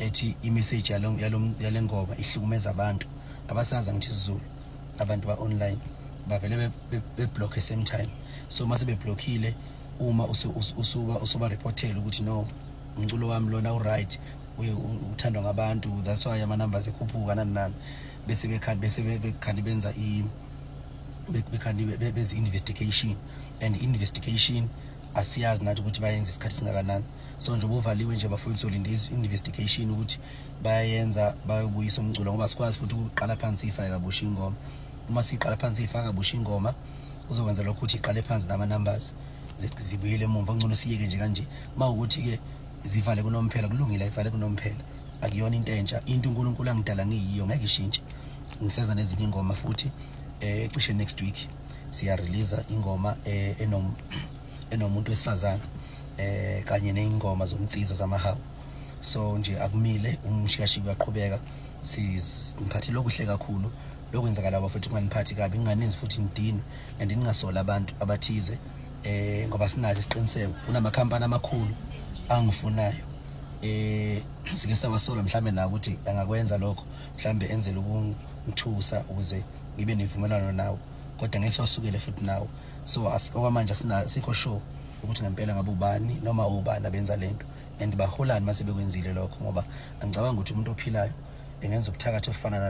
Ethi i-message yalo yale ngoma ihlukumeza abantu. Abasazi ngithi isiZulu abantu ba online bavele be block same time. So mase beblockile, uma usuba usuba reportela ukuthi no, umculo wami lona u right, uye uthandwa ngabantu, that's why ama numbers ekhuphuka, nani nani, bese bekhandi bese bekhandi benza i bekhandi benza investigation, and investigation asiyazi nathi ukuthi bayenza isikhathi singakanani. So nje ubuvaliwe nje, bafowethu, solinde investigation ukuthi bayayenza, bayobuyisa umculo, ngoba sikwazi futhi ukuqala phansi ifake kabusha ingoma. Uma siqala phansi ifaka kabusha ingoma, uzokwenza lokho ukuthi iqale phansi nama numbers zibuyele emumva. Ngcono siyeke nje kanje. Mawukuthi ke zivale kunomphela, kulungile, ayivale kunomphela, akuyona into entsha. Into uNkulunkulu angidala ngiyiyo ngeke ishintshe. Ngiseza nezinye ingoma futhi, cishe next week siya release ingoma enomuntu wesifazane kanye nezingoma zomsizo zamahawu. So nje akumile, umshikashika uyaqhubeka. Siziphathile okuhle kakhulu lokwenzakala, futhi kunganiphathi kabi, kunganenzi futhi nidinwe and ningasola abantu abathize, ngoba sinathi isiqiniseko kunamakhampani amakhulu angifunayo. Sike sawasola mhlambe nawo ukuthi angakwenza lokho, mhlambe enzele ukungithusa ukuze ngibe nemvumelwano nawo, kodwa ngeke siwasukele futhi nawo. So okwamanje asina sikho sure ukuthi ngempela ngabe ubani noma ubani abenza lento and baholani mase bekwenzile lokho, ngoba angicabanga ukuthi umuntu ophilayo engenza ubuthakathi ofana nalo.